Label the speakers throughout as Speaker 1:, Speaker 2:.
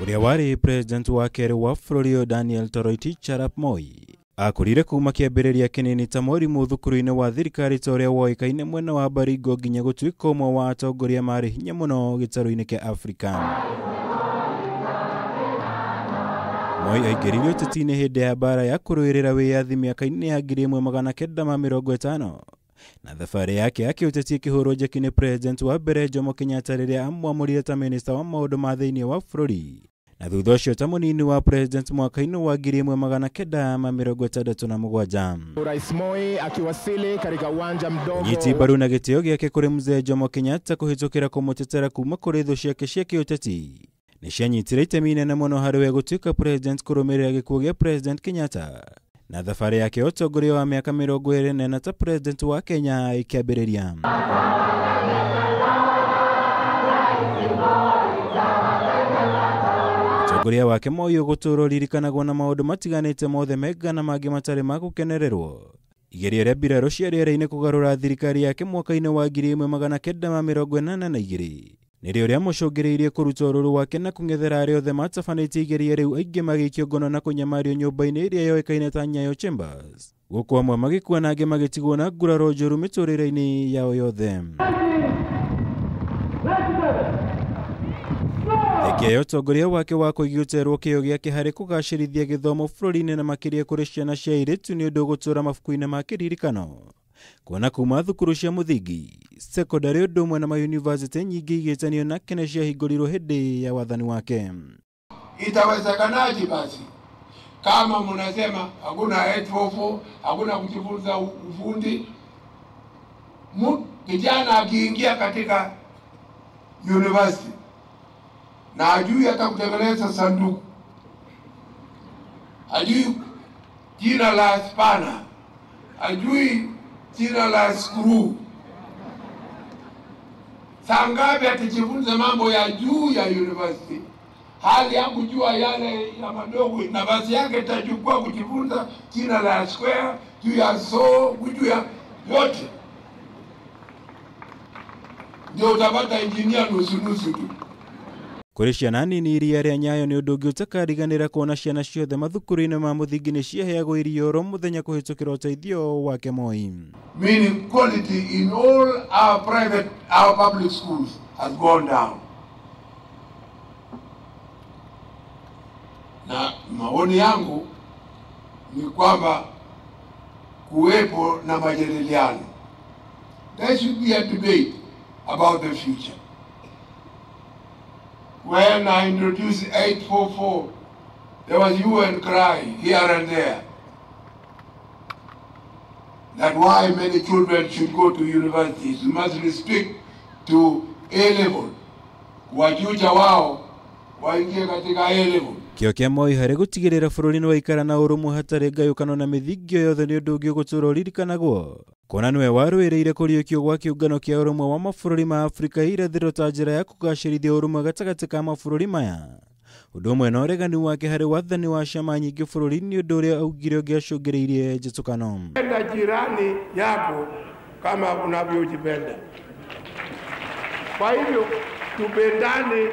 Speaker 1: Ũrĩa warĩ president wa kerĩ wa bũrũri ũyũ Daniel Toroitich arap Moi akũrire kuma kĩambĩrĩria kĩnini ta mwarimũ thukuru-inĩ wa thirikari ta ũrĩa woĩkaine mwena wa Baringo nginya gũtuĩka ũmwe wa atongoria marĩ hinya mũno gĩtarũ-inĩ kĩa Afrika. Moi aingĩririo ũteti-inĩ hĩndĩ ya mbara ya kũrũĩrĩra wĩyathi mĩaka-inĩ ya 1950 na thabarĩ yake ya kĩũteti ĩkĩhũrwo njeki nĩ president wa mbere Jomo Kenyatta rĩrĩa amwamũrire ta minista wa maũndũ ma thĩinĩ wa bũrũri na thutha ũcio ta mũnini wa president mwaka-inĩ wa 1967.
Speaker 2: Rais Moi akiwasili katika uwanja mdogo
Speaker 1: Ũnyiti mbaru na gĩtĩo gĩake kũrĩ mzee Jomo Kenyatta kũhĩtũkĩra kũmũtetera kuma kũrĩ thũ ciake cia kĩũteti nĩ cianyitire itemi inene mũno harĩ we gũtuĩka president kũrũmĩrĩra gĩkuũ gĩa president Kenyatta na thabarĩ yake ya ũtongoria wa mĩaka 24 ta president wa Kenya ĩkĩambĩrĩria. Ũtongoria wake Moi ũgũtũũra ũririkanagwo na maũndũ matiganĩte mothe mega na mangĩ matarĩ ma gũkenererwo. Igerio rĩa mbirarũ cia rĩera-inĩ kũgarũra thirikari yake mwaka-inĩ wa 1982 nĩrĩo rĩamũcũngĩrĩirie kũruta ũrũrũ wake na kũng'ethera arĩa othe matabanĩtie igerio rĩu, aingĩ magĩikio ngono na kũnyamario nyũmba-inĩ ĩrĩa yoĩkaine ta Nyayo Chambers, gũkũ amwe magĩkua na angĩ magĩtigwo na nguraro njũru mĩtũrĩre-inĩ yao yothe. Thengia ya ũtongoria wake wa kũigĩterwo kĩyo gĩake harĩ kũgacĩrithia gĩthomo bũrũri-inĩ na makĩria kũrĩ ciana cia airĩtu nĩ ũndũ ũgũtũũra mabuku-inĩ ma kĩririkano. Kuona kuma thukuru cia mũthingi, sekondari ũndũ ũmwe na mayunivasĩtĩ nyingĩ igĩtanio nake nĩ ciahingũrirwo hĩndĩ ya wathani wake.
Speaker 3: Itawezekanaje basi kama mnasema hakuna 844, hakuna kujifunza ufundi? Kijana akiingia katika university na hajui hata kutengeneza sanduku, hajui jina la spana, hajui jina la screw, saa ngapi atajifunza mambo ya juu ya university? Hali ya kujua yale ya madogo, nafasi yake itachukua kujifunza jina la square, juu ya saw, juu ya yote. Ndio utapata engineer nusu nusu tu.
Speaker 1: Kũrĩ ciana nini iria rĩa Nyayo nĩ ũndũ ũngĩ ũtakariganĩra kuona ciana ciothe mathukuru-inĩ ma mũthingi nĩ ciaheagwo irio oro mũthenya kũhĩtũkĩra ũteithio wake Moi.
Speaker 3: Meaning quality in all our private, our public schools has gone down. Na maoni yangu ni kwamba kuwepo na majadiliano. There should be a debate about the future. When I introduced 844, there was hue and cry here and there that why many children should go to universities. We must restrict to A level. Wajuja wao waingie katika A level.
Speaker 1: Kĩo kĩa Moi harĩ gũtigĩrĩra bũrũri nĩ waikara na ũrũmwe hatarĩ ngayũkano na mĩthingi yothe nĩ ũndũ ũngĩ ũgũtũũra ũririkanagwo. Kuona nĩwe warũĩrĩire kũriũkio gwa kĩũngano kĩa ũrũmwe wa mabũrũri ma Afrika irathĩro ta njĩra ya kũgacĩrithia ũrũmwe gatagatĩ ka mabũrũri maya. Ũndũ ũmwe na ũregani wake harĩ wathani wa ciama nyingĩ bũrũri-inĩ, ũndũ ũrĩa augire ũngĩacũngĩrĩirie njĩtũkano.
Speaker 3: Penda jirani yako kama unavyojipenda. Kwa hivyo tupendane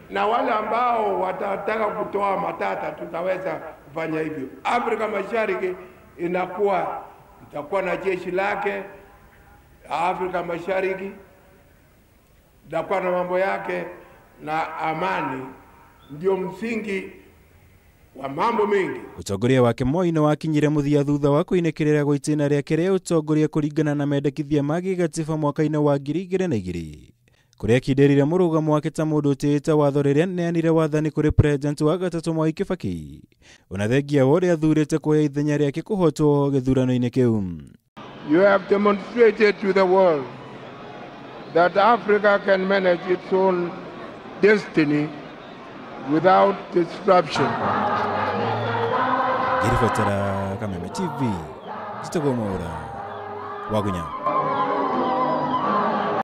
Speaker 3: na wale ambao watataka kutoa matata, tutaweza kufanya hivyo. Afrika Mashariki itakuwa na jeshi lake. Afrika Mashariki itakuwa na mambo yake, na amani ndio msingi wa mambo mengi.
Speaker 1: Ũtongoria wake Moi nĩ wakinyire mũthia thutha wa kũinĩkĩrĩra gwa itĩna rĩake rĩa ũtongoria kũringana na mendekithia ma gĩgatiba mwaka-inĩ wa 2002 kũrĩa akindĩrire mũrũgamo wake ta mũndũ ũtĩĩte watho rĩrĩa aneanire wathani kũrĩ president wa gatatũ Mwai Kibaki, ona thengia wa ũrĩa athurĩte kuoya ithenya rĩake kũhotwo gĩthurano-inĩ kĩu.
Speaker 3: You have demonstrated to the world that Africa can manage its own destiny without disruption.
Speaker 1: Ngĩribatara Kameme TV, Njĩtagwo Mwaũra wa Gunya.